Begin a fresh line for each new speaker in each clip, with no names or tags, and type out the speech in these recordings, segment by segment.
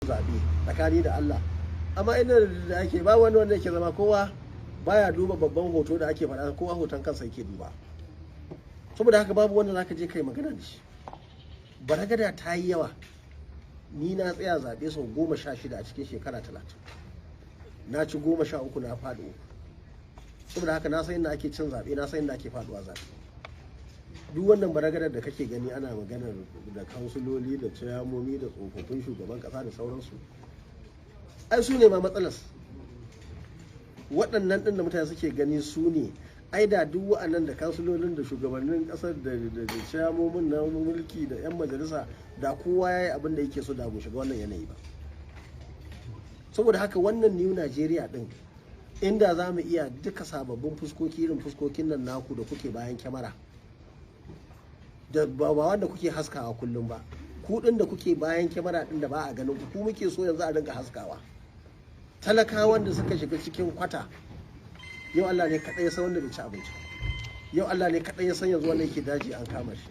zaɓe tsakani da Allah. Amma ina da ake ba wani wanda yake zama, kowa baya duba babban hoto da ake faɗa, kowa hoton kansa yake duba. Saboda haka babu wanda zaka je kai magana da shi. Baragada ta yi yawa. Ni na tsaya zaɓe sau 16 a cikin shekara 30. Na ci 13, na faɗi 3. Saboda haka na san inda ake cin zaɓe, na san inda ake faɗuwa zaɓe. Duk wannan baragadar da kake gani ana maganar da kansuloli da ciyamomi da tsofaffin shugaban ƙasa da sauransu, ai su ne ma matsalas. Waɗannan ɗin da mutane suke gani su ne. Ai da duk wa'annan da kansulolin da shugabannin ƙasar da ciyamomin na mulki da 'yan majalisa da kowa ya yi abin da yake so, da mu shiga wannan yanayi ba. Saboda haka wannan New Nigeria ɗin, inda za mu iya duka sababbin fuskoki irin fuskokin nan naku da kuke bayan kyamara, da ba wanda kuke haskawa kullum ba, ku ɗin da kuke bayan kyamara ɗin da ba a ganin ku, muke so yanzu a rinka haskawa. Talakawan da suka shiga cikin kwata yau, Allah ne kaɗai ya san wanda bai ci abinci. Yau Allah ne kaɗai ya san yanzu wanda yake daji an kama shi.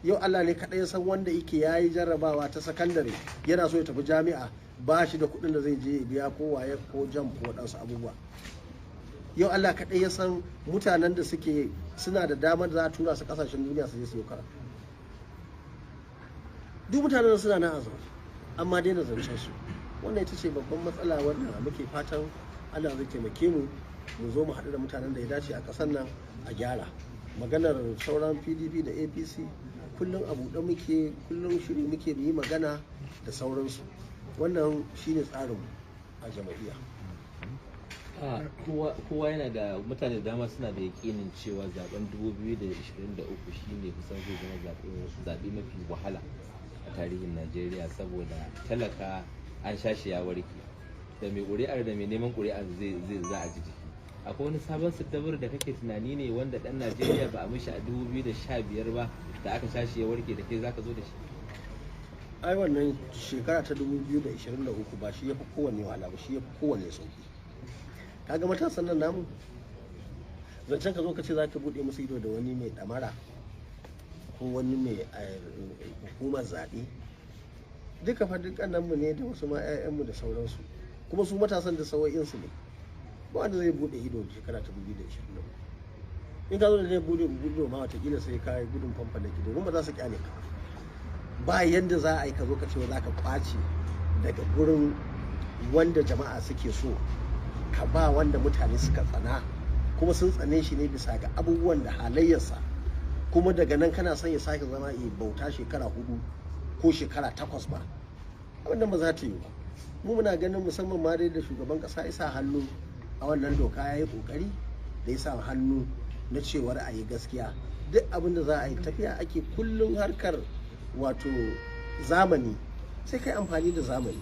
Yau Allah ne kaɗai ya san wanda yake yayi jarrabawa ta sakandare, yana so ya tafi jami'a, ba shi da kuɗin da zai je ya biya ko WAEC ko JAMB ko waɗansu abubuwa. Yau Allah kaɗai ya san mutanen da suke suna da damar da za a tura su ƙasashen duniya su je su yi karatu. Duk mutanen suna nan a zaune, amma daina zancen su. Wannan ita ce babban matsala wanda muke fatan Allah zai taimake mu, mu zo mu haɗu da mutanen da ya dace a ƙasar nan a gyara. Maganar sauran PDP da APC, kullum a buɗe muke, kullum shiri muke mu yi magana da sauransu. Wannan shine tsarinmu a jam'iyya.
Kowa yana da mutane da dama suna da yakinin cewa zaben 2023 shine kusan zai zama zaɓe mafi wahala a tarihin Najeriya, saboda talaka an sha shi ya warke, da mai ƙuri'ar da mai neman ƙuri'ar zai za a ji jiki. Akwai wani sabon siddabar da kake tunani ne wanda ɗan Najeriya ba a mishi a 2015 ba, da aka sha shi ya warke, da kai zaka zo da shi?
Ai wannan shekara ta 2023 ba shi ya fi kowanne wahala ba, shi ya fi kowanne sauki. Kaga matasan nan namu, zancen ka zo ka ce za ka buɗe musu ido da wani mai ɗamara ko wani mai hukumar zaɓe, duka fa duk mu ne da wasu ma 'ya'yanmu da sauransu. Kuma su matasan da sau'insu ne, ba wanda zai buɗe ido shekara ta 2023. In ka zo da zai buɗe ido ma, watakila sai ka yi gudun famfalaki, domin ba za su kyale ka ba. Yanda za a yi ka zo ka ce za ka kwace daga gurin wanda jama'a suke so, ka ba wanda mutane suka tsana, kuma sun tsane shi ne bisa ga abubuwan da halayyarsa, kuma daga nan kana son ya sake zama ya bauta shekara 4 ko shekara 8 ba. Wannan ba za ta yi ba. Mu muna ganin, musamman ma dai da shugaban kasa ya sa hannu a wannan doka, ya yi kokari da ya sa hannu na cewar a yi gaskiya. Duk abin da za a yi, tafiya ake kullum harkar wato zamani, sai kai amfani da zamani.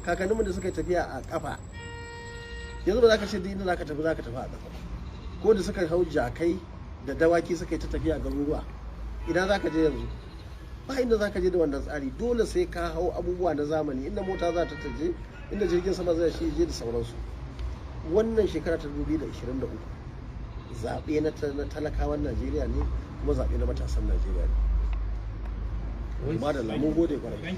Kakanninmu da suka yi tafiya a kafa, yanzu ba za ka ce duk inda za ka tafi za ka tafi a kafa. Ko da suka hau jakai da dawaki suka yi ta tafiya garuruwa, ina za ka je yanzu? Ba inda za ka je da wannan tsari. Dole sai ka hau abubuwa na zamani, inda mota za ta je, inda jirgin sama zai shi je da sauransu. Wannan shekara ta 2023 zaɓe na talakawan Najeriya ne, kuma zaɓe na matasan Najeriya ne. Madalla, mun gode kwarai.